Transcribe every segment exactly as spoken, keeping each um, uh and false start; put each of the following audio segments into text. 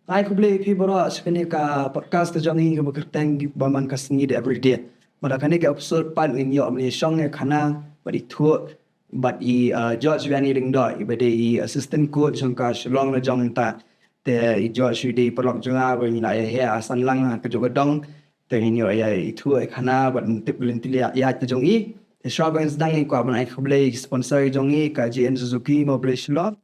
Ai khublei phi baroh sha kane ka podcast jong ngi kaba kyrteng Ba Man Ka Sngi The Everyday. Bad ha kane ka episode pat ngin ïoh ban ïa shong ïa khana bad ithuh bad i, uh, George Vianney Lyngdoh iba dei i assistant coach jong ka Shillong Lajong mynta. Te i George i dei paralok jong nga ba ngi la ïa heh san lang ha kajuh ka dong. Te ngin ïoh ïa ithuh ïa khana bad tip lynti ïaid ka jong i. Te shuwa ba ngin sdang ngi kwah ban ai khublei sponsor jong ngi ka J N Suzuki Mawblei Shillong.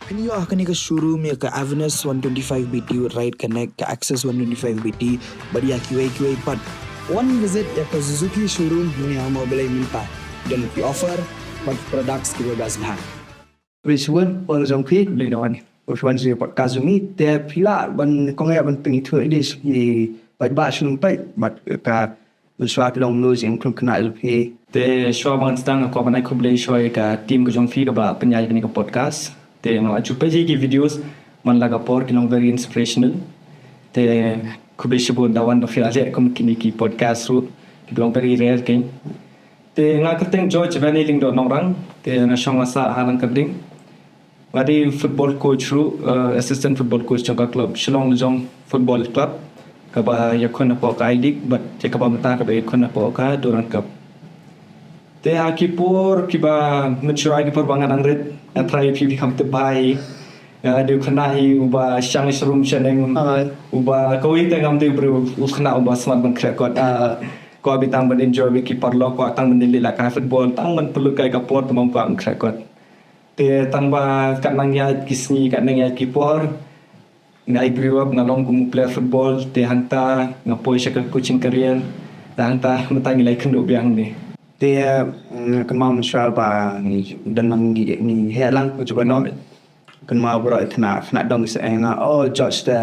Phin ïoh ha kane ka showroom ïa ka Avenis one twenty-five B T Ride Connect, ka Access one twenty-five B T bad ïa kiwei kiwei pat. Wan visit ïa ka Suzuki showroom hangne ha Mawblei mynta. Don ki offer bad products kiba best bha. Rishwan, wan jong phi, le don. Rishwan jong podcast jong ngi, te phi lah ban kong ïa ban pynithuh ïa ki paidbah shnong paid bad ka Mynshuwa phi long mano jingkhlem khynnah jong phi? Te shuwa ba ngan sdang nga kwah ban ai khublei shuwa ïa ka team ka jong phi kaba pynïaid kane ka podcast. Te nga la ju peit ïa ki videos man la ka por, ki long very inspirational. Te khublei shibun da wan ba phi la leh kum kine ki podcast ruh, ki long very rare kein. Te nga kyrteng George Vianney Lyngdoh Nongrang, te nga shong nga sah ha Langkyrding. Nga dei football coach ruh, uh, assistant football coach jong ka club Shillong Lajong Football Club, kaba ïakhun hapoh ka I-League bad ïa kaba mynta kaba ïakhun hapoh ka Durand Cup. Te ha ki por kiba mynshuwa, ki por ba nga dang rit, nga try phi phi kham tip bha ïa nga, dei u khynnah hi uba shang sharum shaneng, uba kawei te ngam dei u briew, u khynnah uba smat ban khreh kot. Kwah beit tang ban enjoy bad ki paralok, kwah tang ban leh lehkai football, tang ban pynlut kai ka por, tang ban kwah ban khreh kot. Te tang ba kat nang ïaid ki sngi, kat nang ïaid ki por, nga, I grew up nga long kum u player football, te hangta nga poi sha ka coaching career, te hangta mynta ngi la ïakynduh biang ne. Te, mm, kynmaw mynshuwa ba ngi don nang ngi, ngi heh lang ka jubab noh. Kynmaw baroh i khynnah, khynnah dong sa ïa nga, oh, George te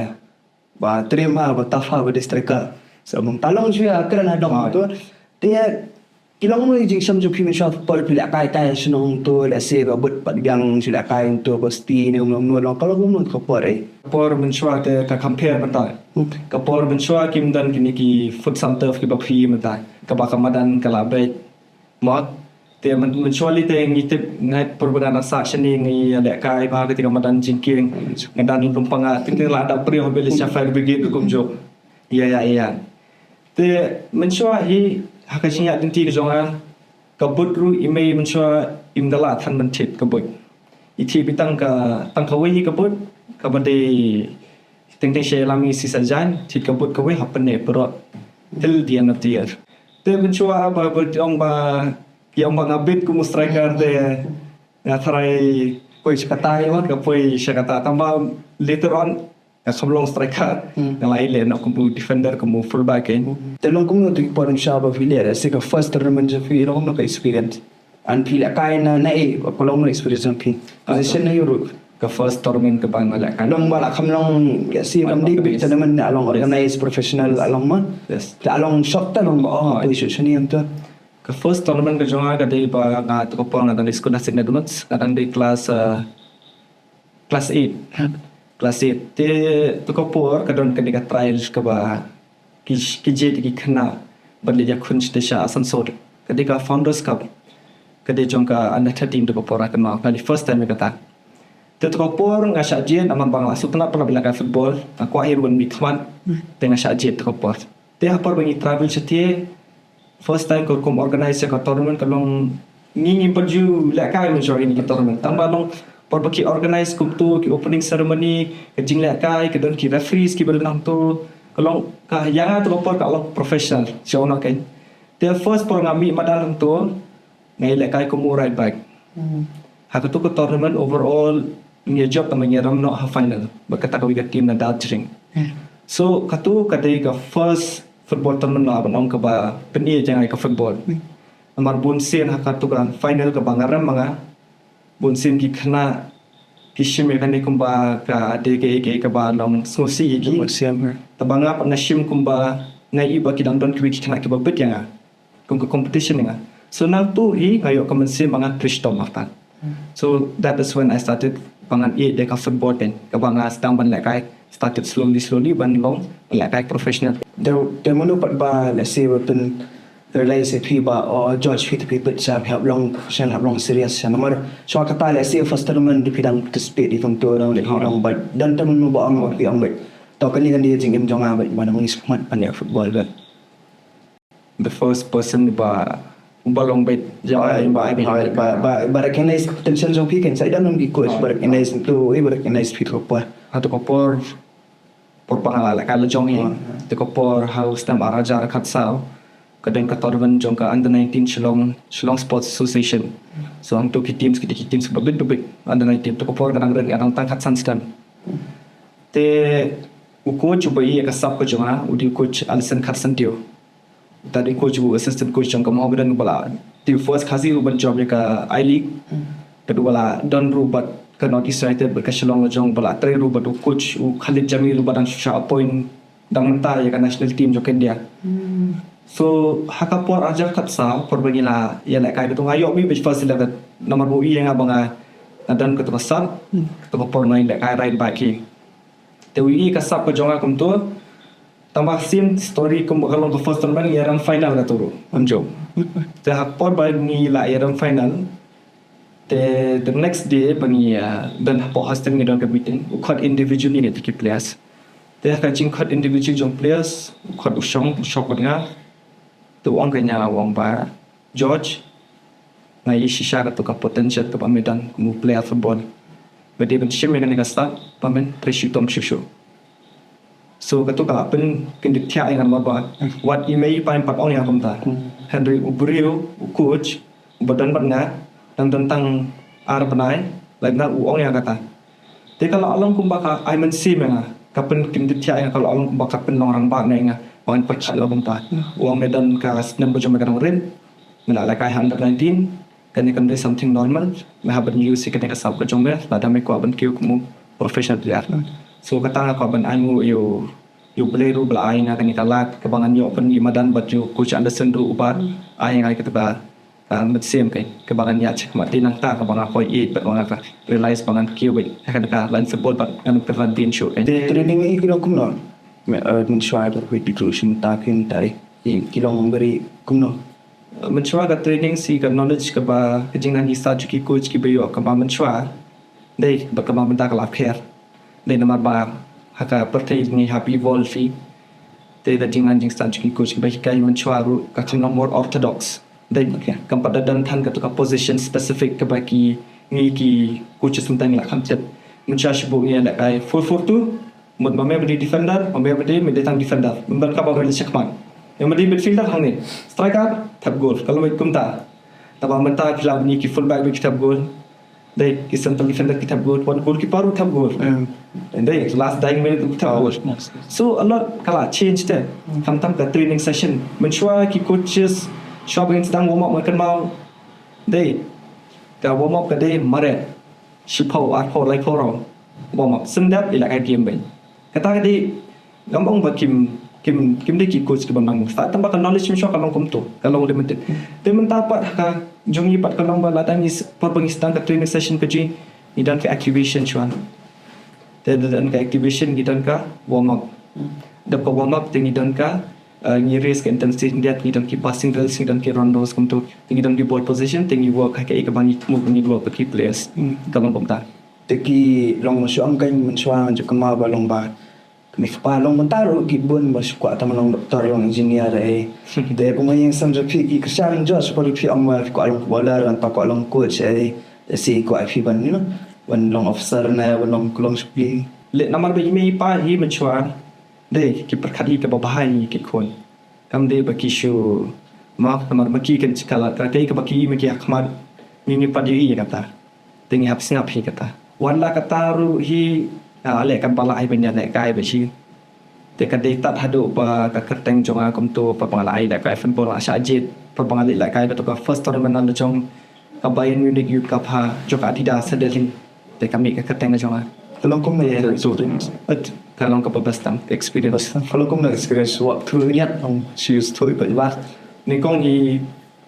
ba trim ha, ba tough ha, ba dei striker. So, mynta long shuh ïa kren ha dong tu. Te ki long mano i jingshem jong phi mynshuwa por phi lehkai kai shnong tu, lehse ka bud pat biang shu lehkai tu, ba sti ne mano mano long, ka long mano ka por, eh? Por mynshuwa te ka compare mynta. Ka por mynshuwa kim don kine ki futsal turf kiba phi mynta, kaba ka madan ka la beit. Mo, te myn-, mynshuwa lei te ngi tip, nga por ba nga dang sah shane ngi lehkai bha ha kata ka madan jingkieng. Nga dang lum panga, te ngi la da briew ha Village Fire Brigade kumjuh. Ïa, ïa, ïa. Te mynshuwa hi ha ka jingïaid lynti ka jong nga, ka bud ruh i mei mynshuwa im da lah than ban thied ka bud. I thied beit tang ka, tang kawei hi ka bud, kaba dei teng teng sha ïalam i sisa jan, thied ka bud kawei ha pyneh pyrot till the end of the year. Te mynshuwa ba, ba ong ba, ki ong ba nga bit kum u striker te nga tharai poi sha kata, ïa, nga poi sha kata. Tang ba later on nga kham long striker. Nga la ïaleh noh kum u defender, kum u fullback, eh. Te long kumno tu ki por mynshuwa ba phi leh, lehse ka first tournament jong phi, long kumno ka experience? An phi lehkai na, na ei, ka long kumno experience jong phi? Position na ei ruh? Ka first tournament kaba nga lehkai, long ba la kham long, lehse kam dei big tournament, la long organized professional, la long ma. Yes. Te la long shop te long ba, oh, poi shuh shane ïa tu. Ka first tournament ka jong nga ka dei ba nga tu ka por nga dang dei skul ha Saint Edmunds, nga dang dei class, uh, class eight. Class eight. Te tu ka por ka don kane ka trial kaba ki, ki jied ki khynnah ban leit ïakhun sha Asansol. Ka dei ka Founders Cup. Ka dei jong ka under thirteen tu ka por, nga kynmaw. Ka dei first time ïa kata. Te tu ka por nga shah jied, namar ba nga la sngewtynnat ba nga lehkai football, nga kwah hi ruh ban mih khmat. Te nga shah jied tu ka por. Te ha por ba ngi travel shatei, first time ka kum organize ïa ka tournament ka long, ngi ngim pat ju lehkai mynshuwa ïa kane ka tournament. Tang ba long por ba ki organize kum tu, ki opening ceremony, ka jinglehkai, ka don ki referees kiba don hangto. Ka long, ka ïa nga tu ka por ka long professional, sha uno kein. Te first por nga mih madan hangto, nga ïalehkai kum u right back. Ha katu ka tournament overall ngi ïa jop tang ba ngi ïa rem noh ha final bad kata kawei ka team na Darjeeling. So katu ka dei ka first football tournament, lah ban ong, kaba pyni ïa nga ïa ka football. Namar bunsien ha katu ka final kaba nga rem ma nga, bunsien ki khynnah ki shim ïa kane kumba ka dei kaei kaei kaba long sngewsih ïa ki. Te ba nga pat nga shim kumba nga ïohi ba ki dang don kiwei ki khynnah kiba bit ïa nga. Kum ka competition ïa nga. So nangtu hi nga ïoh ka mynsiem ba ngan pyrshah tam artat. So that is when I started ba ngan ïeit ïa ka football, then kaba nga sdang ban lehkai, started slowly slowly ban long lehkai professional. Te te mano pat ba lehse ba pyn realize ïa phi ba, oh, George, phi te phi peit sha phi hap long professional, hap long serious sha, namar shuwa kata lehse first tournament phi dang participate ïa kumto, dang leh, dang bad, don te mano ba ong ba phi ong bad, to kane ka dei jingim jong nga bad, ba nang ïa shakmat ban ïa football bad. The first person ba, ba long bad. Ba, ba, ba, ba, ba recognize potential jong phi kan, sa i don ki coach ba recognize tu, eh, ba recognize phi tu pa. Ha tu ka por, por ba nga la lehkai la jong i. Tu ka por ha u snem ar hajar khatsaw, ka don ka tournament jong ka under nineteen Shillong, Shillong Sports Association. So hangtu ki teams, ki, ki teams ba bit ba bit under nineteen. Tu ka por ka dang ring, ka dang tang khatsan snem. Te u coach uba ïa ka sap ka jong nga u dei u coach Alison Kharsyntiew. Te u dei coach, u assistant coach jong ka Mohammedan uba la dei u first Khasi uba jop ïa ka I-League. Te uba la don ruh bad ka North East United bad ka Shillong Lajong, uba la trei ruh bad u coach u Khalid Jamil uba dang shu shah appoint dang mynta ïa ka national team jong ka India. So ha ka por ar hajar khatsaw, por ba ngi la ïa lehkai, katu nga ïoh mih bad first eleven. Namar ba u ïa nga ba nga, nga don katu ka sap, katu ka por nga ïa lehkai right back hi. Te u ïa ka sap ka jong nga kumtu. Tang ba same story kumba ka long ka first tournament, ngi ïa run final katu ruh, ym jop. Te ha ka por ba ngi la ïa run final, te the next day ba ngi, ah, don hapoh hostel ngi don ka meeting, u khot individually ïa ki players. Te ha ka jingkhot individual jong players, u khot u Shong, u Shong bad nga. Te u ong ka ïa nga, u ong ba, George, nga ïohi shisha katu ka potential kaba me don kum u player football. Ba dei ban shim ïa kane ka sap ba men trei shitom shuh shuh. So katu ka la pynkyndit thiah ïa nga namar ba wat i mei i pa im pat ong ïa nga kumta. Hynrei u briew, u coach uba don bad nga, dang don tang ar bnai, lait na u ong ïa nga kata. Te ka la long kumba ka ai mynsiem ïa nga, ka pynkyndit thiah ïa nga, ka la long kumba ka pynlong rangbah ïa nga, ba ngan pyrshah ïa kumta. U ong me don ka snem ba jong me ka nongrim, me la lehkai ha under nineteen, kane kan dei something normal, me hap ban use ïa kane ka sap ka jong me, lada me kwah ban kiew kum u professional player. So kata nga kwah ban ai nguh ïa u, ïa u Blei ruh ba la ai nga kane ka lad, kaba ngan ïoh pynmih madan bad ïa u coach Anderson ruh uba ai nga kata ka ka mynsiem kein, kaba ngan ïaid shakhmat. Te nangta kaba nga poi ïeit bad ba nga realize ba ngan kiew beit ha kane ka line football bad ngan pyrshang dien shuh kein. Te training i ki long kumno? Me, eh, mynshuwa ba phi, phi kiew shim ta kein, ta i ki long bari kumno? Mynshuwa ka training shi ka knowledge kaba ka jingïaid jingstad jong ki coach kiba ïoh kaba mynshuwa. Dei ba kaba mynta ka la pher. Dei namar ba ha ka pyrthei ngi hap evolve hi. Te ka jingïaid jingstad jong ki coach kiba hikai mynshuwa ruh ka kham long more orthodox. Dei, okay, kam pat da don than katu ka position specific kaba ki, ngi ki coaches mynta ngi la kham tip. Mynshuwa shibun ngi ïa lehkai four four two, mut ma me ba dei defender, ma me ba dei, me dei tang defender. Mynta kaba me dei shakhmat. Ïa ma dei midfielder hangne. Striker, thep goal. Ka long kumta. Tangba mynta phi lah ban ïohi ki fullback ba ki thep goal. Dei, ki central defender ki thep goal, wat goalkeeper ruh thep goal. Hmm. Dei, last dying minute ruh thep goal. Yes. So a lot ka la change te. Hmm. Khamtam ka training session. Mynshuwa ki coaches, shuwa ba ngin sdang warm up, nga kynmaw. Dei, ka warm up ka dei maret. Shiphew, arphew, laiphew round. Warm up. Shen dep, i lehkai game beit. Kata ka dei, ngam ong ba kim, kim, kim dei ki coach kiba nang stad, tangba ka knowledge mynshuwa ka long kumto, ka long limited. Te mynta pat ha ka jong ngi pat ka long ba lada ngi s-, por ba ngi sdang ka training session ka jong ngi, ngi don ka activation shuwa. Te da don ka activation ngi don ka warm up. Dep ka warm up te ngi don ka, eh, ngi raise ka intensity, ngi don ki passing drills, ngi don ki rondos kumto, te ngi don ki ball position, te ngi work ha kaei kaba ngi thmu, ngi work with ki players. Hmm. Ka long kumta. Te ki long mynshuwa, ong kein mynshuwa, nga ju kynmaw ba long ba Me kpa long mynta ruh ki bun ba shu kwah tang ban long doktor, long engineer, eh. Te kumba ïeng sam jong phi ki kyrshan jong shu phi ong ba phi kwah long footballer, ngan pa kwah long coach, eh. Te shi kwah phi ban, you know, ban long officer ne ban long, long shu phi. Leh namar ba i mei i pa hi mynshuwa. Dei ki pyrkhat hi kaba bha ïa ki khun. Kam dei ba ki shu map namar ba ki kan shikala, ka dei kaba ki ïohi ma ki ha khmat. Ngi ngi pat ïohi ïa kata. Te ngi hap sngap hi kata. Wat la kata ruh hi, ah, leh kan ba la ai ban ïa lehkai ba shi. Te ka dei tad haduh ba ka kyrteng jong nga kumto, ba nga la ai lehkai football nga shah jied, ba nga la lehkai ba to ka first tournament na la jong ka Bayern Munich Youth Cup ha jong ka Adidas ha Delhi. Te ka mih ka kyrteng ka jong nga. Ka long kumno ka experience? Ka long kaba best tam ka experience. Ka long kumno ka experience? Wat tu niat ong shi stu ba. Nyngkong hi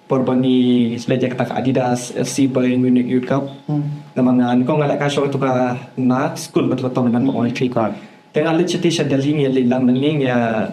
por ba ngi leit ïa kata ka Adidas F C Bayern Munich Youth Cup. Hmm. Namar nga nyngkong nga lehkai shuwa katu ka na school ba tu ka tournament ba ong ïa ka. Te nga leit shatei sha Delhi ngi leit lang nangni ïa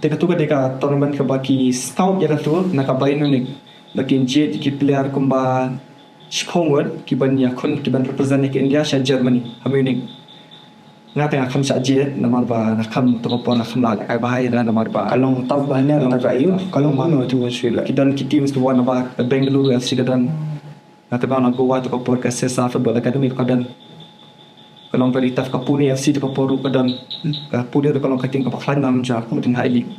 Te katu ka dei ka tournament kaba ki scout ïa katu na ka Bayern Munich. Ba kin jied ki player kumba shiphew ngut kiban ïakhun, kiban represent ïa ka India sha Germany ha Munich. Nga te nga kham shah jied namar ba nga kham, to ka por nga kham lah lehkai bha ïa, namar ba ka long tough bha ne, ka long tough. Ka long kumno tu, shu leh. Ki don ki teams kiba wan na ba Bengaluru F C ka don. Nga te ba na Goa, to ka por ka Sesa Football Academy ka don. Ka long very tough. Ka Pune F C to ka por ruh ka don. Ka Pune ruh ka long ka team kaba khlaiñ nam ja ka High League.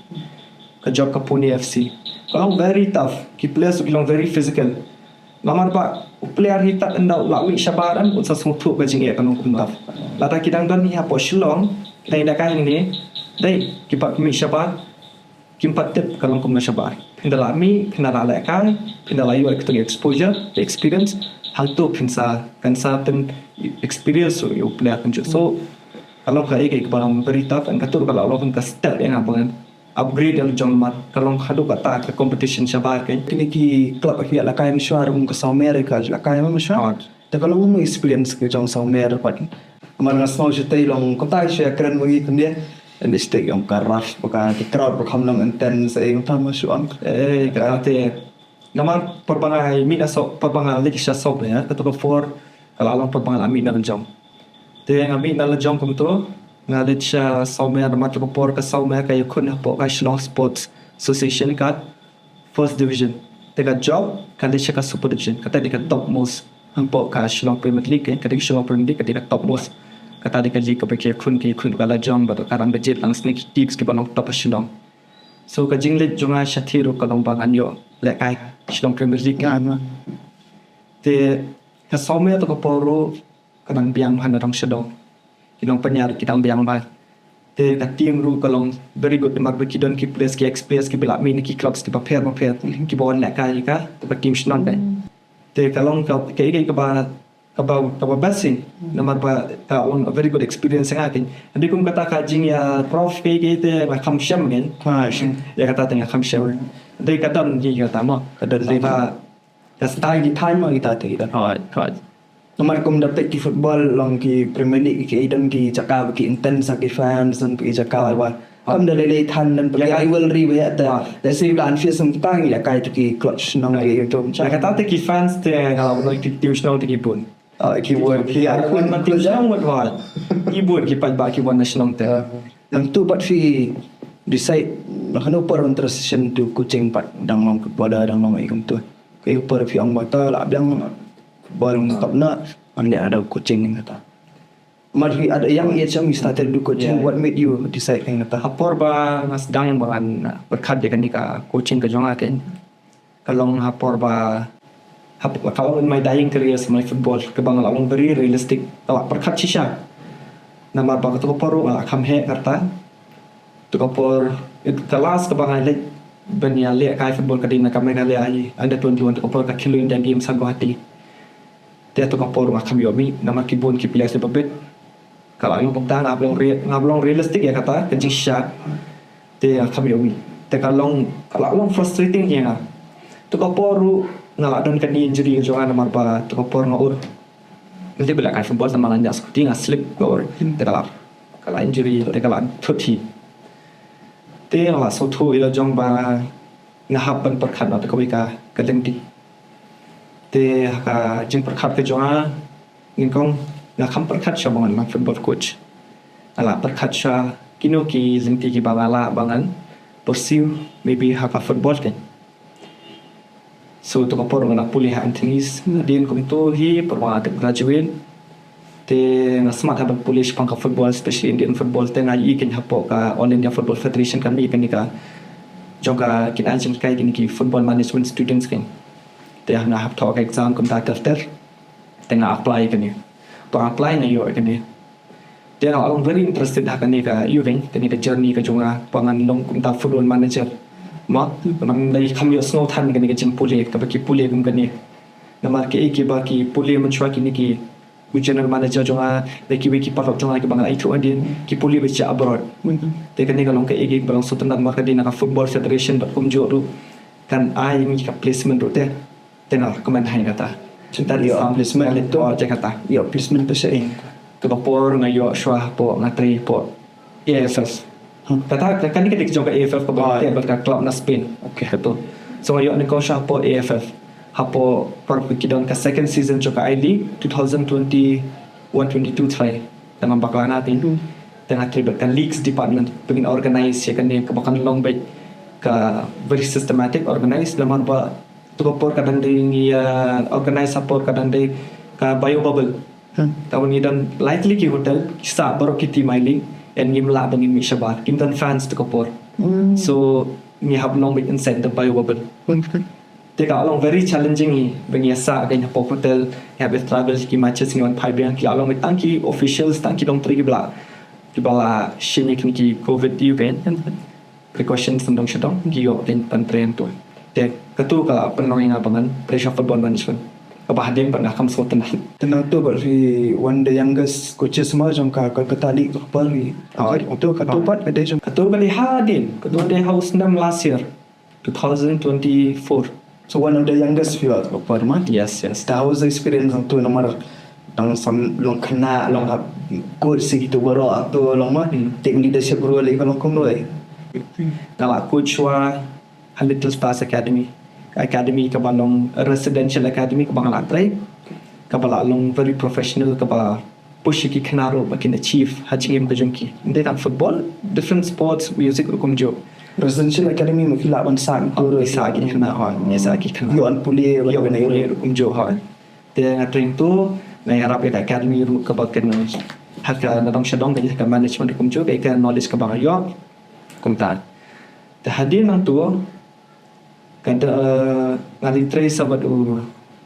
Ka jop ka Pune F C ka long very tough. Ki players ki long very physical. Namar ba u player hi tad ynda u la mih shabar, un sa sngewthuh ka jingeh ka long kumno. Lada ki dang don hi hapoh Shillong, ki dang ïalehkai hangne, dei, ki pat mih shabar, kim pat tip ka long kumno shabar. Phin da la mih, phin da la lehkai, phin da la ïoh ïa kito ki exposure, experience, hangto phin sa, kan sa pyn experience ïa u player kumjuh. So ka long kaei kaei kaba long very tough, and kato ka la long ka step ïa nga ba ngan upgrade ïa la jong, namar ka long haduh katta ka competition shabar kein. Kine ki club ki ïalehkai mynshuwa, ruh ka Sawmer ka lehkai mynshuwa. Te ka long experience ka jong Sawmer pat. Namar nga sngew shatei long kumta shu ïakren ma ngi khyndiat. Ym dei shatei, long ka rough, ba ka, ki crowd ba kham long intense, eh, kumta mynshuwa. Eh, ka te, namar por ba nga mih na Saw, por ba nga leit sha Sawmer, eh, kato ka por ka la long por ba nga la mih na la jong. Te nga mih na la jong kumto, nga leit sha Sawmer, namar kato ka por ka Sawmer ka ïakhun hapoh ka Shillong Sports Association ka First Division. Te ka jop ka leit sha ka Super Division, kata dei ka top most. Hapoh ka Shillong Premier League, eh, ka dei ka Shillong Premier League, ka dei ka top most. Kata dei ka league kaba ki ïakhun, ki ïakhun ka la jong bad ka rangbah jied lang sne ki teams kiba long top ha Shillong. So ka jingleit jong nga shathie ruh ka long ba ngan ïoh lehkai Shillong Premier League. Te ka Sawmer to ka por ruh ka dang biang bha na dong sha dong. Ki nongpynïar ki dang biang bha. Te ka team ruh ka long very good, namar ba ki don ki players, ki ex players kiba la mih na ki clubs kiba pher bapher, kiba wan lehkai ïa ka, te ka team shnong dei. Te ka long ka, kaei kaei kaba, kaba, kaba best hi. Namar ba ka long a very good experience ïa nga kein. Hynrei kum kata ka jingïa rough kaei kaei te nga kham shem kein. Ïa kata te nga kham shem. Hynrei ka don hi kata mo. Ka don hi. Ka style ki thaiñ ma kita te kita. Hooid, hooid. Namar kum da peit ki football long ki Premier League, ki don ki jaka ba ki intense, ki fans, don ki jaka ba kam da lei lei than, don ki rivalry ba ïa ta. Da shu la anfie sum tang ïa kai tu ki club shnong ki tu. Ïa kata te ki fans te, nga la ong ki team shnong te ki bun. Ah, ki bun, ki ar bun ma team shnong wat wat. Ki bun ki paidbah ki wan na shnong te. Nangtu pat phi decide, na kano por transition to coaching pat, dang long footballer, dang long ei kumtu. Kaei por phi ong ba to la biang football top notch, ngan leh da coaching kata. Mar phi at a young age you started do coaching, what made you decide kata? Ha por ba nga sdang ïa ba ngan, uh, pyrkhat ïa kane ka coaching ka jong nga kein. Ka long ha por ba, ha por, ka long in my dying career, my football, kaba nga la long very realistic, ka la pyrkhat shisha. Namar ba kato ka por ruh nga la kham heh kata. To ka por, it, ka last kaba nga leit ban ïalehkai football ka dei na ka Meghalaya under twenty-one, to ka por ka Khelo India Games ha Guwahati. Te to ka por nga kham ïoh mih namar ki bun ki players kiba bit. Ka la long kumta, nga ba long re-, nga ba long realistic ïa kata ka jingshisha. Te nga kham ïoh mih. Te ka long, ka la long frustrating ïa nga. To ka por ruh nga la don ka knee injury ka jong nga namar ba to ka por nga ur. Mynta ba lehkai football tang ba ngan ïaid scooty nga slip ka ur. Te ka la, ka la injury, te ka la thut hi. Te nga la sngewthuh ïa la jong ba nga hap ban pyrkhat noh da kawei ka, ka lynti. Te ha ka jingpyrkhat ka jong nga, nyngkong nga kham pyrkhat shuwa ba ngan long football coach. Nga la pyrkhat shuwa kino ki lynti kiba nga lah ba ngan pursue, maybe ha ka football kein. So to ka por nga la pule ha Anthony's. Hadien kumto hi por ba nga dep graduate. Te nga smat haba pule shaphang ka football, especially Indian football, te nga ïohi kein hapoh ka All India Football Federation ka mih kane ka jong ka, kine ki jinghikai, kine ki football management students kein. Te nga hap thoh ka exam kumta ter ter. Te nga apply kane. To apply nga ïoh kane. Te nga long very interested ha kane ka, ïa kane ka journey ka jong nga ba ngan long kumta football manager. Ma, ngan dei kham ïohsngew than kane ka jingpule kaba ki pule kum kane. Namar kiei kiba ki pule mynshuwa kine ki, u general manager jong nga, da kiwei ki paralok jong nga kiba nga ithuh hadien, ki pule ba sha abroad. Te kane ka long kaei kaba long sngewtynnat namar ka dei na ka Football Federation bad kumjuh ruh kan ai ïa ngi ka placement ruh te. Te nga recommend ha kata. Te ïa placement, ïa kata. Ïa placement te sha ïing. Kaba por nga ïoh shuwa hapoh, nga trei hapoh A F F. Kata ka, kane ka dei ka jong ka A F F kaba te bad ka club na Spain. Okay. Kato. So nga ïoh nyngkong shuwa hapoh A F F. Hapoh por ki don ka second season jong ka I League two thousand twenty-one twenty-two trai. Te nga bakla na te. Te nga trei bad ka leagues department ba ngin organize ïa kane kaba kan long beit ka very systematic organize namar ba to ka por ka dang dei ngi, uh, organize ha por ka dang dei ka bio bubble. Kaba ngi don lai tylli ki hotel, ki sah baroh ki team I League, and ngim lah ba ngin mih shabar. Kim don fans to ka por. So ngi hap long beit inside the bio bubble. Te ka long very challenging hi ba ngi ïa sah kein hapoh hotel, ngi hap ïa travel ki matches, ngi wan phai biang, ki la long beit tang ki officials, tang ki longtrei kiba la, kiba la shim ïa kine ki covid ïa u kein. Precautions sawdong sawdong, ngi ïoh ban trei hangto. Te kato ka la pynlong ïa nga ba ngan trei sha football management. Kaba hadien ba nga kham sngewtynnat. Te nangto ba phi one of the youngest coaches mo jong ka Kolkata League, ka por phi. Kato, kato pat ka dei jong, kato ka dei hadien, kato ka dei ha u snem last year, two thousand twenty-four. So one of the youngest phi, ka por mo? Yes, yes. Te how was the experience hangto namar dang sam long khynnah, long hap coach sha kito baroh hangto long mo, team leadership role ka long kumno eh? Nga la coach shuwa ha Little Stars Academy. Academy kaba long residential academy kaba nga la trei. Kaba la long very professional, kaba push ïa ki khynnah ruh ba kin achieve ha jingim ka jong ki. Ym dei tang football, different sports, music ruh kumjuh. Residential academy ma phi lah ban sah ki ruh, sah ki khynnah, hooid, ïa sah ki khynnah. Ïoh ban pule, ïoh ban pule ruh kumjuh, hooid. Te nga trei hangto, nga ïarap ïa ka academy ruh kaba kin, ha ka nadong shadong ka, ïa ka management ruh kumjuh, ka, ka knowledge kaba nga ïoh. Kumta. Te hadien hangto, ka da, eh, nga la trei sa bad u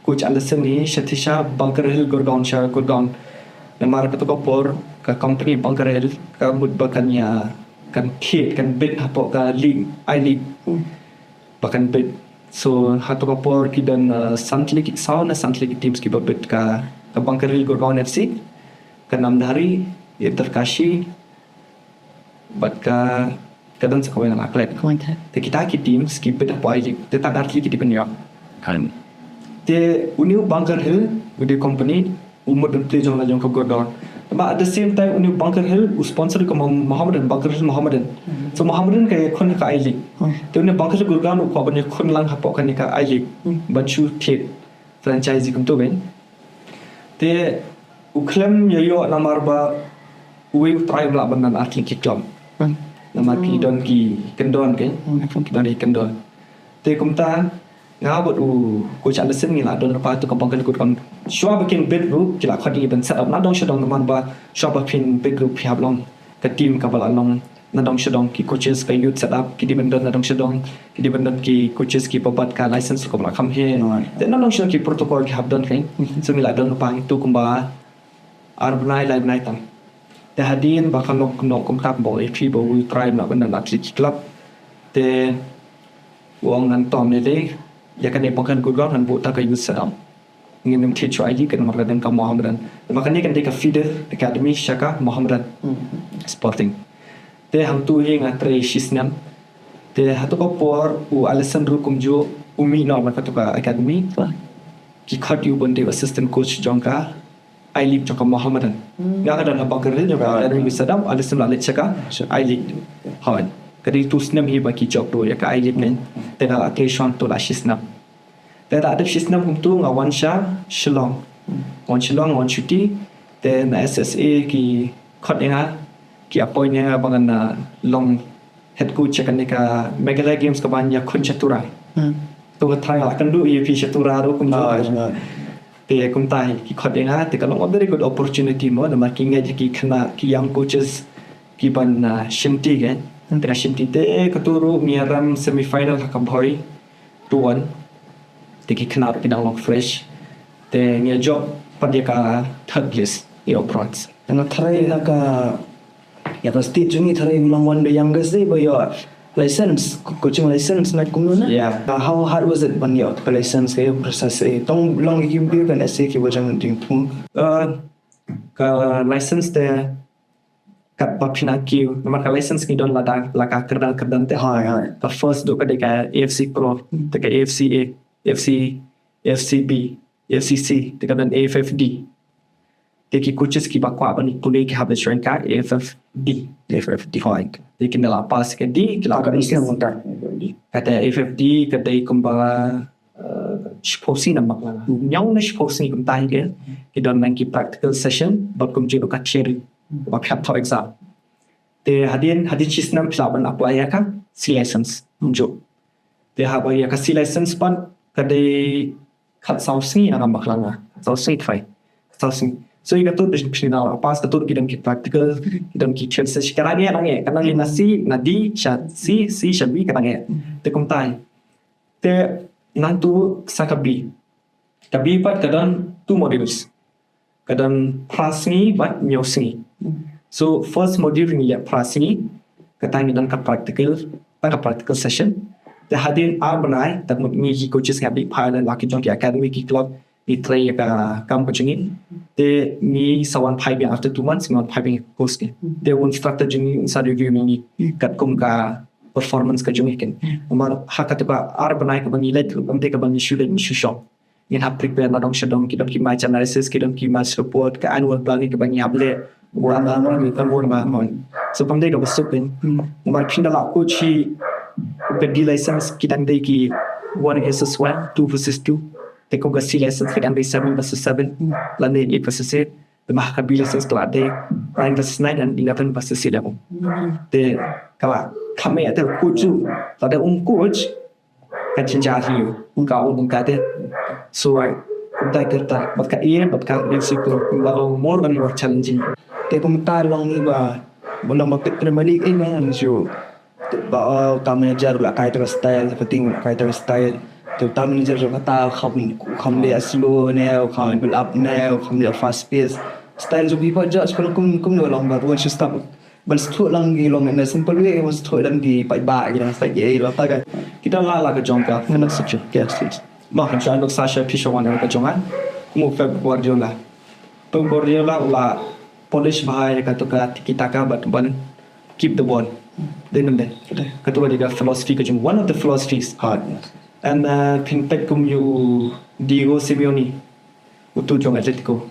coach Allison hi, sha, sha Bunker Hill Gurgaon, sha Gurgaon. Namar kato ka por ka company Bunker Hill ka mut ba kan ïa, kan thied, kan bid hapoh ka league, I League. Ba kan bid. So hato ka por ki don, eh, san tylli ki, saw ne san tylli ki teams kiba bid, ka, ka Bunker Hill Gurgaon F C, ka Namdhari, Uttarkashi, bad ka, ka don sa kawei nga la klet. Te kita ki teams ki bid hapoh I League, te tang ar tylli ki dei ban ïoh. Te une u Bunker Hill, u dei company, u mut ban plie jong la jong ka Gurgaon. But at the same time une u Bunker Hill u sponsor ka Mo-, Mohammedan, Bunker Hill Mohammedan. So Mohammedan ka ïakhun ha ka I League. Te une u Bunker Hill Gurgaon u kwah ban ïakhun lang hapoh kane ka I League. Ban shu thied franchise kumto kein. Te u khlem ïa ïoh namar ba uwei u trai um lah ban don ar tylli ki club. Namar ki don ki kyndon kein. Ki don ki kyndon. Te kumta nga bad u coach Allison ngi la don lypa ha kato ka Bunker Hill Gurgaon. Shuwa ba kin bid ruh ki la khot ïa ngi ban set up nadong shadong namar ba shuwa ba phin bid ruh phi hap long ka team kaba la long nadong shadong, ki coaches, ka youth set up ki dei ban don nadong shadong, ki dei ban don ki coaches kiba bat ka license kaba la kham heh. Te nadong shadong ki protocol ki hap don kein. So ngi la don lypa hangto kumba ar bnai lai bnai tang. Te hadien ba ka long, long kumta ba u ïa phi ba u trai um lah ban don ar tylli ki club. Te u ong ngan tom ne lei ïa kane Bunker Hill Gurgaon, ngan buh tang ka youth set up. Ngin ym thied shuh I League namar ka don ka Mohammedan. Namar kane kan dei ka feeder academy sha ka Mohammedan Sporting. Te hangto hi nga trei shisnem. Te hato ka por u Allison ruh kumjuh u mih noh na kato ka academy. Ki khot ïa u ban dei assistant coach jong ka I League jong ka Mohammedan. Nga ka don ha Bunker Hill jong ka academy, u set up, Allison la leit sha ka I League. Hooid. Ka dei uto u snem hi ba ki jop ruh ïa ka I League ne. Te nga la trei shuwa hangto la shisnem. Te da dep shisnem kumto nga wan sha Shillong. Wan Shillong, wan shuti. Te na S S A ki khot ïa nga, ki appoint ïa nga ba ngan, uh, long head coach ïa kane ka Meghalaya Games kaba ïakhun sha Tura. To nga tharai nga la kynduh ïa phi sha Tura ruh kumto. Te kumta hi ki khot ïa nga, te ka long a very good opportunity mo, namar ki ngeit ïa ki khynnah, ki young coaches ki ban, uh, shimti kein. Te nga shimti, te kato ruh ngi ïa rem semi final ha ka Bhoi. Tuan. Te ki khynnah ruh ki dang long fresh. Te ngi ïa jop pat ïa ka third place, ïa u bronze. Nga tharai na ka, ïa ka state jong ngi tharai long one of the youngest dei ba ïoh license, co- coaching license na kumno na? Yeah. Uh, how hard was it ban ïoh ka license, ka process eh? Tang long ki ki kan essay ki ba jong ding pung. Uh, ka license te kat ba phin ïa kiew, namar ka license ngi don lada la ka kyrdan kyrdan te. Hai hai. Ka first dei ka dei ka A F C Pro, te ka A F C A, A F C, A F C B, A F C C, te ka don A F F D. Te ki coaches ki ba kwah ban pule ki hap ban join ka A F F D. A F F D. Te kin da la pass ka D, ki la Ka ka isi S. ngan ta. Kata A F F D ka dei kumba uh, shiphew sngi na Balang. Ñiaw ne shiphew sngi kumta hi ke. Ki don nang ki practical session bad kumjuh ka theory ba phi hap thoh exam. Te hadien hadien shi snem phi lah ban apply ïa ka C license kumjuh. Te haba ïa ka C license pat ka dei khatsaw sngi na Balang. Khatsaw sngi trai. Khatsaw sngi. So ïa ka tu da phi na la pass ka tu ki don ki practical, ki don ki theory session, ka nang ïa nang ïa ka nang ïa na C na D sha C, C sha B ka nang ïa. Te kumta hi. Te nangtu sa ka B. Ka B pat ka don two modules. Ka don phra sngi bad hynñiew sngi. So first module ngi leh phra sngi, kata ngi don ka practical, ta ka practical session. Te hadien ar bnai, ta mut ngi ki coaches ngi hap ban phai la ki jong ki academy ki club, ngi trei ïa ka kam ka jong ngi. Te ngi sa wan phai biang after two months, ngi wan phai biang course ki. Te u instructor jong ngi un sa review ngi katkum ka performance ka jong ngi ken. Namar ha kata ka ar bnai kaba ngi leit, kam dei kaba ngi shu leit ngi shu shong. Ngin hap prepare na dong sha dong, ki don ki match analysis, ki don ki match report, ka annual planning kaba ngi hap leh. Wan ma mon, ka wan ma mon. So kam dei kaba suk ken. Namar phin da la coach hi, ka D license ki dang dei ki one versus one, two versus two. Te ko ka C license ki dang dei seven versus seven, lane eight versus eight. Te ma ka B license ka la dei nine versus nine and eleven versus eleven. Te ka la, ka me te coach u, lada um coach, ka jynjar hi u, ka um ka te. So ai, kumta ka ta, bad ka aim, bad ka aim si ko, ka long more and more challenging. Te kumta long ni ba, ba long ba pit Premier League eh man ju. Ba, oh, ka manager la kai ta style, ka ting la kai ta style. Te ta manager ju kata kham, kham leh slow ne, kham build up ne, kham leh fast pace. Style ju bipa judge, kum, kum, kumno long ba, once you start. Ban sdang lang ki long in a simple way, ban sdang lang ki paidbah ki dang sa ki ei la ta ka. Kita la la ka jong ka. Ngana sa chu. Yes, yes. Ba kan sha nuk sa sha phi sha wan ka jong an. Kum u Pep Guardiola. Pep Guardiola u la polish bha ïa ka tu ka tiki taka bad ban keep the ball. Dei nam dei. Ka tu ka dei ka philosophy ka jong, one of the philosophies. Hard. And uh, phin peit kum ïa u Diego Simeone. Utu jong Atletico.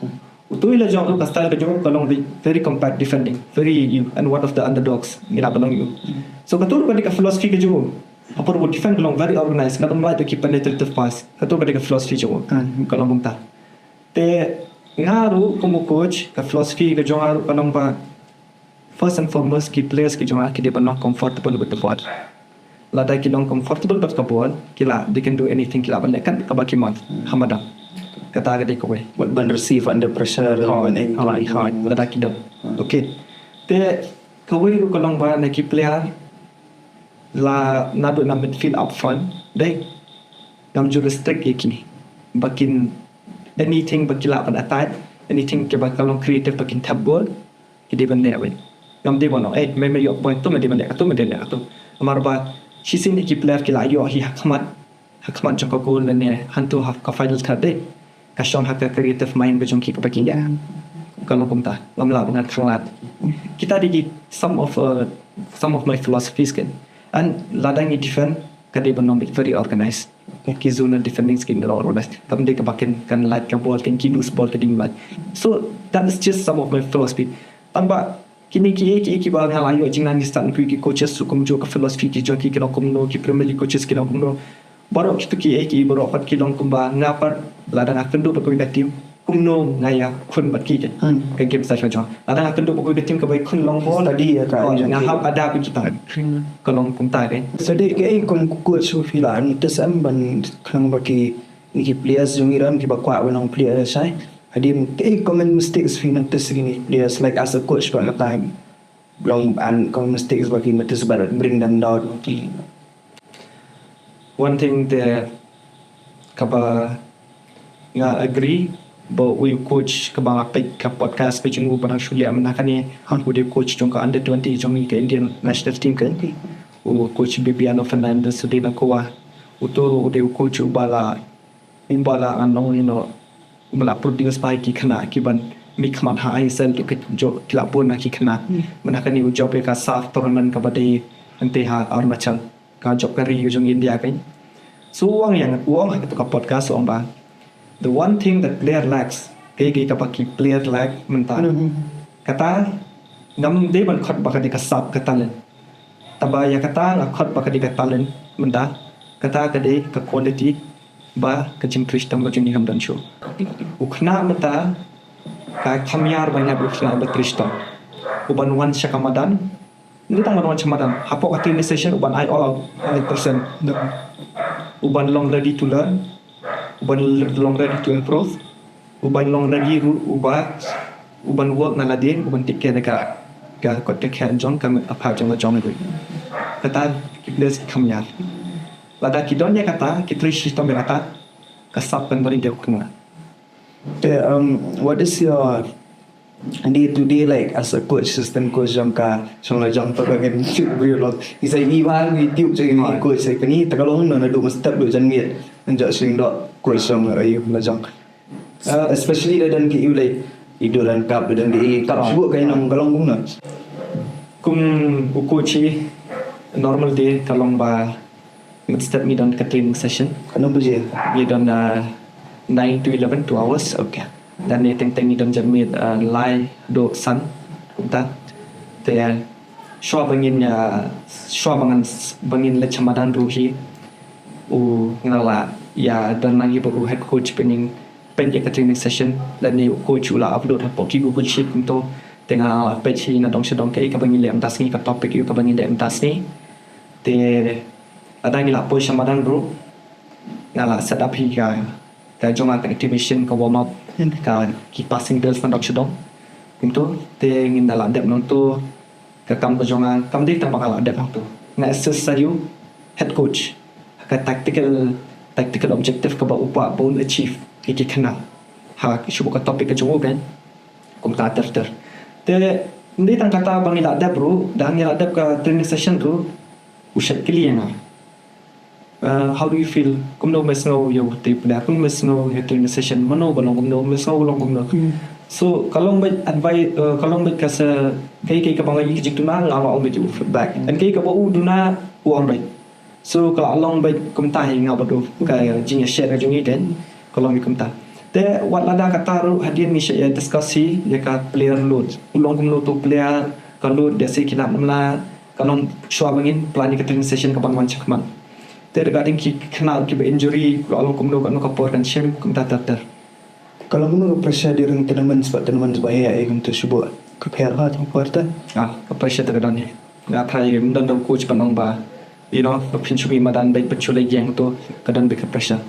Utu i la jong u ka style ka jong u ka long very, very compact defending, very you and one of the underdogs ngi la ka long ïa u. So ka tu ka dei ka philosophy ka jong u. Apor u defend ka long very organized, ka long like to keep penetrative pass. Ka tu ka dei ka philosophy jong u. Ka long kumta. Te nga ruh kum u coach, ka philosophy ka jong nga ruh ka long ba first and foremost, ki players ki jong nga ki dei ban long comfortable with the ball. Lada ki long comfortable bad ka ball, ki la, they can do anything, ki lah ban leh kat kaba ki mon ha madan. Kata ka dei kawei. Wat ban receive under pressure. Hooid, Ban eh. hooid, hooid. Lada ki don. Okay. Te kawei ruh ka long ba na ki player la naduh na midfield up front, dei, ngam ju restrict ïa ki ba kin, anything ba ki lah ban attack, anything kiba ka long creative ba kin thep ball, ki dei ban leh wei. Ngam dei ban ong, eh, me me ïoh point tu me dei ban leh katu, me dei leh katu. Namar ba shisien ki player ki la ïoh hi ha khmat, ha khmat jong ka goal lane hangtu ha ka final third, dei, ka shong ha ka creative mind ka jong ki kaba ki ïa. Ka long kumta, ngam lah ban khanglad. Kita dei ki some of, uh, some of my philosophies ken. And lada ngi defend, ka dei ban long very organized. Ki zonal defending scheme dei long organized. Tam dei kaba kin, kan lait ka ball, kin ki lose ball, ka dei lait. So that is just some of my philosophy. Tang ba kine ki, ki, kiba nga la ïoh jingnang ngi start phi ki coaches ruh kumjuh, ka philosophy ki jong ki ki long kumno, ki Premier League coaches ki long kumno. Baroh kitu ki, ki baroh pat ki long kumba nga pat lada nga kynduh bad kawei ka team, kumno nga ïa khun bad ki. Ka game sa ka jong. Lada nga kynduh bad kawei ka team kaba khun long ball, Study ïa ka. Oh, nga hap adapt ïa kita. Ka long kumta dei. So dei kaei kum coach phi la notice em ban khnang ba ki, ki players jong ngi ruh kiba kwah ban long player shai. Hadien kaei common mistakes phi notice ki players, like, as a coach ba ka time. Long and common mistakes ba ki notice ba bring them down. One thing te kaba nga agree ba u coach kaba nga peit ka podcast ka jong u ba dang shu leh mynta kane, u dei coach jong ka under twenty jong ka Indian national team ka. U coach Bibiano Fernandes u dei na Goa. Uto u dei u coach uba la, uba la ngan ong, you know, uba la produce ba ki khynnah kiban mih khmat ha I S L ki, ki la bun na ki khynnah. Mynta kane u jop ïa ka SAFF tournament kaba dei hangtei ha Arunachal, ka jop ka ri ka jong India ka. So u ong ïa nga, u ong ha kato ka podcast u ong ba, the one thing that player lacks, kaei kaei kaba ki player lack mynta, kata ngam dei ban khot ba ka dei ka sap ka talent. Taba ïa kata nga khot ba ka dei ka talent mynta, kata ka dei ka quality ba ka jingtrei shitom ka jong ngi kam don shuh. U khynnah mynta ka kham ïar ban ïa u khynnah ba trei shitom, uban wan sha ka madan. Ym tang ban wan sha madan, hapoh ka training session uban ai all out, hundred percent. Uban long ready to learn, uban long ready to improve, uban long ready ruh uba, uban work na lade, uban take care da ka, ka kot ka khet jong ka, ka phah jong ka jong ka. Kata ki players ki kham ïar. Lada ki don ïa kata, ki trei shitom ïa kata, ka sap kan don ïa u khynnah. Okay, um, what is your day to day like as a coach, assistant coach jong ka, jong la jong to ka ngan shoot bri lo. Isa i ba ngi tip jong ngi coach sa kani ta ka long no na du must step du jan miet. Ngan jot sing do coach jong la jong. Uh, especially da dan ki u like i do dan kap da dan ki kap shu ka nong ka long kum no. Kum u coach i normal day ka long ba mynstep ngi don ka training session. Ka nong baje. Ngi don uh, nine to eleven, two hours. Okay. Dan ne teng teng ngi don jan miet uh, lai do san. Ta te shuwa ba ngin uh, shuwa ba ngin ba ngin leit sha madan ruh hi. U ngin la ïa don lang hi ba u head coach ba ngin peit ïa ka training session lane u coach u la upload hapoh ki Google Sheet kumto. Te nga la peit hi na dong sha dong kaei kaba ngi leh mynta sngi, ka topic ïa kaba ngi leh mynta sngi. Te lada ngi la poi sha madan ruh nga la set up hi ka, ka jong nga ka activation, ka warm up, ka ki passing drills na dong sha dong. Kumto te ngin da la dep nangto. Ka kam ka jong nga kam dei tang ba nga la dep hangto. Nga assist sa ïa u head coach ha ka tactical, tactical objective kaba u kwah ban achieve ïa ki khynnah ha shuh ka topic ka jong u kan. Kumta ter ter. Te ym dei tang kata ba ngi la dep ruh, da ngi la dep ka training session ruh u shait kylli ïa nga. Uh, how do you feel? Kumno me sngew ïa u te pda, kumno me sngew ïa training session, mano ba long kumno, me sngew long kumno. So ka long bad advice, uh, ka long bad ka sa kaei kaei kaba nga ïohi ka jingduna nga la ong bad u feedback. And kaei kaba u duna u ong bad. So ka la long bad kumta hi nga bad u ka jingïashare ka jong ngi den ka long bad kumta. Te wat lada kata ruh hadien ngi sa ïa discuss hi ïa ka player load. U long kumno to player, ka load da se ki lad namar ka long shuwa ba ngin plan ïa ka training session kaban wan shakhmat. Te regarding ki khynnah kiba injury, ka long kumno, kano ka por kan shim, kumta ter ter. Ka long kumno ka pressure during tournaments, ba tournaments ba ïa ïa kumta shuh ba ka pher ha ka por ta. Ah, ka pressure ta ka don hi. Nga trai ym don da u coach ban ong ba, you know, ba phin shu mih madan bad phin shu leit ïeng to, ka don bad ka pressure.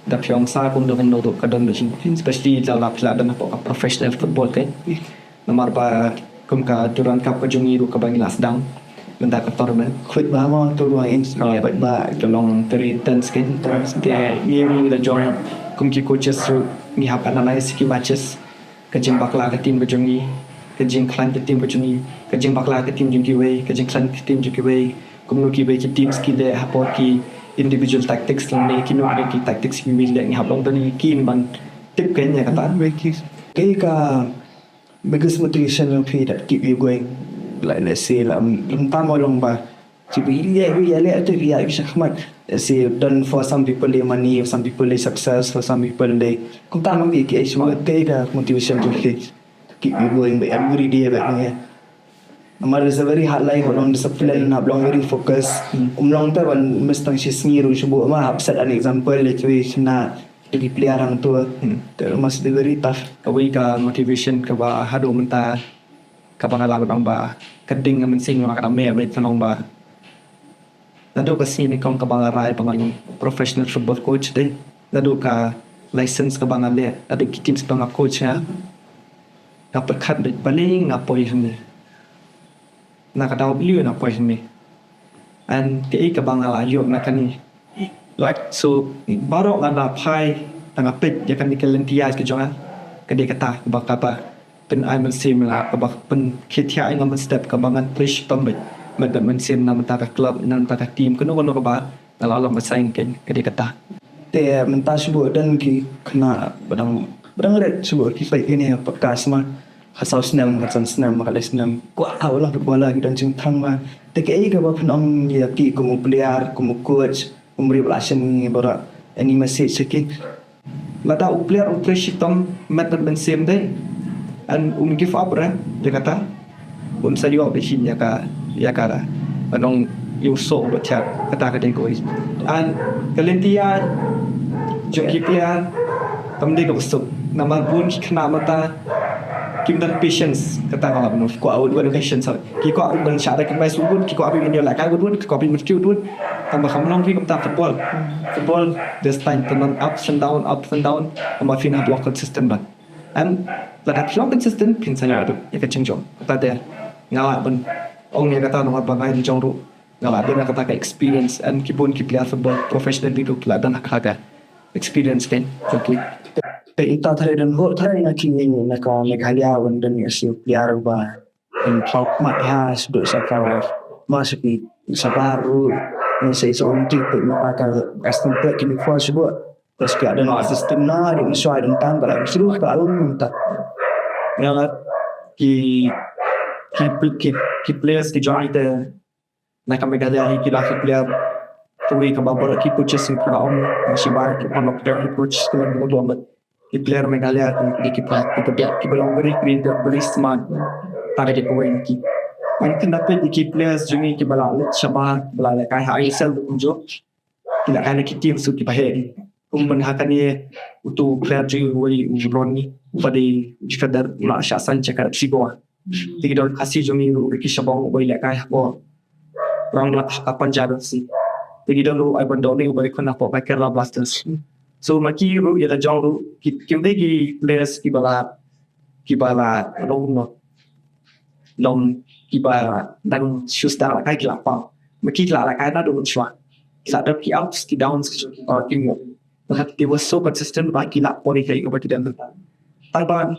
Da phi ong sa kumno kumno ruh ka don bad hi. Especially lada phi la don hapoh ka professional football te. Namar ba kum ka Durand Cup ka jong ngi ruh kaba ngi la sdang mynta ka tournament. Khluit ba mo to ruh in. Khluit ba. Ka long very tense ke. Te ngi ruh ngi la jong kum ki coaches ruh ngi hap analyse ki matches. Ka jingbakla ka team ka jong ngi, ka jingkhlaiñ ka team ka jong ngi, ka jingbakla ka team jong kiwei, ka jingkhlaiñ ka team jong kiwei. Kumno kiwei ki teams ki leh hapoh ki individual tactics lane kino kino ki tactics kiwei leh, ngi hap long tang ngi keen ban tip kein ïa kata. Kaei ka biggest motivation jong phi that keep you going? Like, let's say, like, um, long time long ba. Phi ïa, phi ïa leh, phi ïa, phi shakhmat. Let's say, done for some people the money, for some people the success, for some people the. Kumta ma phi ki, kaei ka motivation jong phi to keep you going, but every day, but yeah. Namar it's a very hard life, long discipline, hap long very focus. Um long ta ban miss tang shi sngi ruh shuh ba, ma hap set an example, like, na to ki player hangto. That must be very tough. Kawei ka motivation kaba haduh mynta kaba nga lah ban ong ba ka ding ka mynsiem nga ka dang meh beit ka long ba naduh ka sngi nyngkong kaba nga rai ba nga long professional football coach, dei naduh ka license kaba nga leh, naduh ki teams ba nga coach, nga pyrkhat beit balei nga poi hangne. Na ka daw balei nga poi hangne. And kaei kaba nga la ïoh na kane. Like, so baroh lada phai tang nga peit ïa kane ka lynti ïaid ka jong nga, Ka dei kata kaba, kaba pyn-ai mynsiem ïa nga, kaba pynkhie thiah ïa nga mynstep, kaba ngan trei shitom beit. Met bad mynsiem na bynta ka club, na bynta ka team, kano kano kaba nga la long ba saiñ kein, ka dei kata. Te mynta shu don ki khynnah ba dang, ba dang rit shu ki peit kine podcast ma. Ka saw snem, ka san snem, ka lai snem. Kwah ha u long footballer, ki don jingthrang ma. Te kaei kaba phin ong ïa ki kum u player, kum u coach, kum u riewblad sha ngi baroh, any message sha ki? Lada u player u trei shitom met bad mynsiem dei, and um give up re, ïa kata, un sa ïoh beit shisha ïa ka, ïa ka, ba nong ïoh soh ba thiah, kata ka dei kawei. And ka lynti ïaid jong ki player kam dei kaba suk, namar bun ki khynnah mynta kim don patience, kata ka lah ban, kwah wut wut patience. Ki kwah ban shah da ki mai suk wut, ki kwah ban ïoh lehkai wut wut, ki kwah ban mutki wut wut. Tangba kam long ri kumta football. Football, there's time to run ups and down, ups and down. Tangba phin hap long consistent bha. And lada phi long consistent, phin sa ïoh ïa ka jingjop. Kata te nga lah ban ong ïa kata namar ba nga ïa jong ruh nga lah don ïa kata ka experience, and ki bun ki player football professional ruh ki lah don ha ka experience kein. Okay. Te ita thari don ho thari na ki, na ka Meghalaya ban don ïa ki player ba in top mat ha sdok sa ka ma sa ki sabar ruh, ne sa isa unti pe ma ka custom pe ki ni for sdok. Terus ka don system na di miswa don tan ba la sdok ka un ta. Ïa ki, ki, ki, ki players ki jong ita na ka Meghalaya hi ki la ki player. Kawei kaba baroh ki coaches ki pynlong, shi bar ki pynlong player ki coaches ki long ki long ki player Meghalaya ki, ki, ki, ki, ki, ki ba long very creative, very smart. Tang ka dei kawei na ki. Wan kynda peit ki players jong ngi ki ba la leit shabar, ba la lehkai ha I S L kumjuh. Ki lehkai na ki team suk ki ba heh. Kum ban ha kane utu u player jong ngi uwei u Ronnie, uba dei u defender, u la shah sign sha ka F C Goa. Te ki don Khasi jong ngi ruh Ricky Shabong uba lehkai hapoh Rangla ha Punjab F C. Te ki don ruh Ivan Downing uba khun hapoh Kerala Blasters. So ma ki ruh ïa la jong ruh ki, kim dei ki players kiba la, kiba la long, long kiba dang shu start lehkai ki la pang. Ma ki la lehkai naduh mynshuwa. Ki la don ki ups ki downs ki, uh, ki mo. But they were so consistent ba ki la poi kai uba ki dang. Tang ba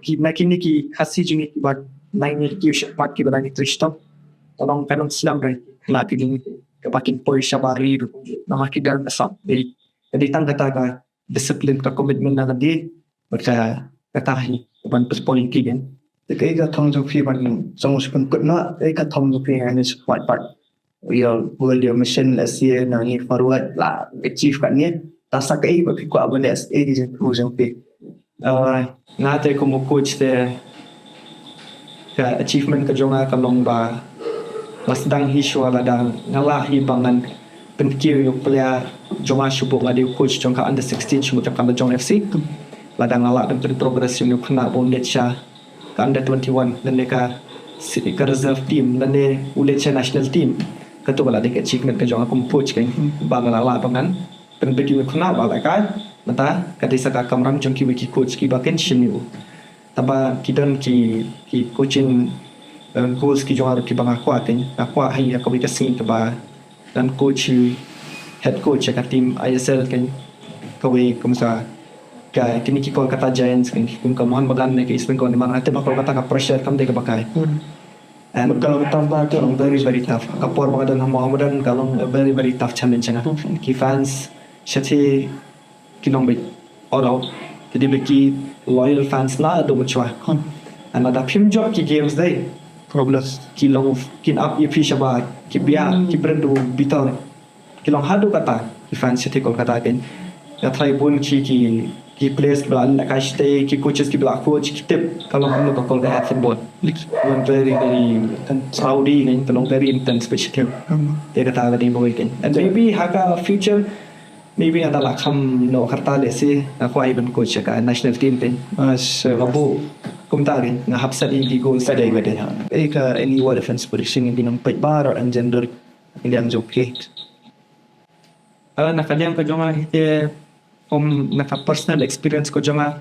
ki na kine ki Khasi jong ngi kiba nang ni ki shot pat kiba nang ni trei shitom. Tang ka dang slam rai la ki ding kaba kin poi shabar ri ruh. Namar ki dang ka sap. Jadi, jadi tang kata ka discipline, ka commitment na ka dei. Bad ka, kata hi ban postpone ki gen. Te kaei ka thong jong phi ban jong shu pynkut na, kaei ka thong jong phi ngan shu pat pat. Ïa, world ïa mission la sia na ngi forward la achieve kat ngi. Ta sa kaei ba phi kwah ban leh sa kaei jong phi. Ah, nga te kum u coach te ka achievement ka jong nga ka long ba nga sdang hi shuwa lada nga lah hi ba ngan pynkiew ïa u player jong nga shu buh nga dei u coach jong ka under sixteen shu buh jong ka Lajong F C. Lada nga lah ban pyn progress ïa u khynnah ba un leit sha ka under twenty-one lane ka si-, ka reserve team lane u leit sha national team. Kato ka la dei ka achievement ka jong nga kum coach kein ba nga la lah ba ngan pynbit ïa u khynnah ba lehkai. Mynta ka dei sa ka kamram jong kiwei ki coach kiba kin shim ïa u. Tangba ki don ki, ki coaching, eh, goals ki jong nga ruh kiba nga kwah kein, nga kwah ha ïa kawei ka sngi kaba ngan coach, head coach ïa ka team I S L kein, kawei kum sa ka kine ki Kolkata Giants kein, kum ka Mohun Bagan ne ka East Bengal ne, ma nga tip ba Kolkata ka pressure kam dei kaba kai. Hmm. And ka long tough ba ka long very, very tough. Ka por ba nga don ha Mohammedan ka long a very, very tough challenge ïa nga. Ki fans shatei ki long beit all out. Te dei beit ki loyal fans naduh mynshuwa. And lada phim jop ki games dei problem. Ki long kin ap ïa phi shabar, ki bia, ki bret u bitar. Ki long haduh kata ki fans shatei Kolkata kein. Nga tharai bun ki, ki, ki players kiba la lehkai shatei, ki coaches kiba la coach, ki tip ka long kumno ka Kolkata football. Long very, very rowdy kein, ka long very intense beit shatei. Te kata ka dei ba wei kein. And maybe ha ka future, maybe nga da la kham noh ka rta lehse nga kwah ban coach ïa ka national team kein. Nga buh kumta kein, nga hap set ïa ki goals. Ka dei, ka dei, ha. Ei, ka any word of inspiration ïa ki nongpeit baroh in general, ïa ki nongpeit. Ah, na ka liang ka jong nga hi te, kum na ka personal experience ka jong nga,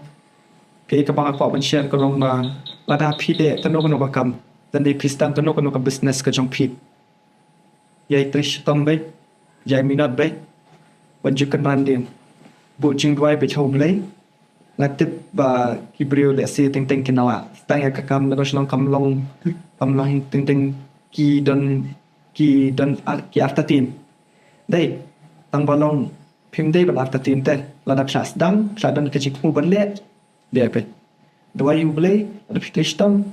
kaei kaba nga kwah ban share ka long ba lada phi leh kano kano ka kam, lane phi sdang kano kano ka business ka jong phi, ïai trei shitom beit, ïai minot beit, wat ju kynran dien. Buh jingduwai beit ha U Blei. Nga tip ba ki briew lehse teng teng kin ïa sdang ïa ka kam na ka shnong kam long, kam long teng teng ki don, ki don ar, ki artatien. Dei, tang ba long phim dei ban artatien te, lada phi la sdang, phi la don ka jingthmu ban leh, leh phi. Duwai ïa U Blei, lada phi trei shitom,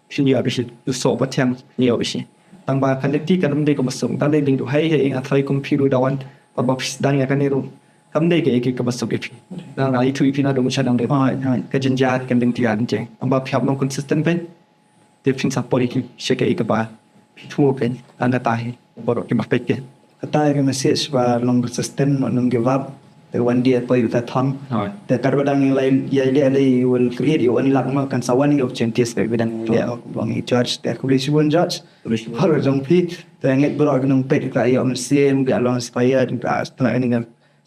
phin ïoh bishi, u soh ba thiang ïoh bishi. Tang ba ka lynti kam dei kaba suk, tang dei ding duhai ïa nga tharai kum phi ruh da wan, ba ba phi sdang ïa kane ruh. Kam dei kaei kaei kaba suk ïa phi. Nga ithuh ïa phi naduh mynshwa dang dei. Ka jynjar ka lynti ka jynjar. Tang ba phi hap long consistent phi. Te phin sa poi sha kaei kaba phi thmu phi. Tang kata hi baroh kiba peit phi. Kata hi ka message ba long consistent, not, don't give up. Te one day poi ka thong. Te katba dang ïa leh, ïa leh, you will create your own luck mo, kan sa wan ïa opportunities katba dang ïa leh, long i George, te khublei shibun George. Khublei shibun. Baroh jong phi, te ngeit baroh ki nongpeit ka ïa mynsiem, ka long inspired, ka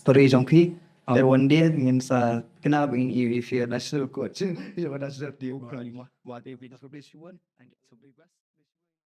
story jong phi. Te one day ngin sa kynmaw ba ngin ïa i phi national coach. Ïa national team. Khublei shibun.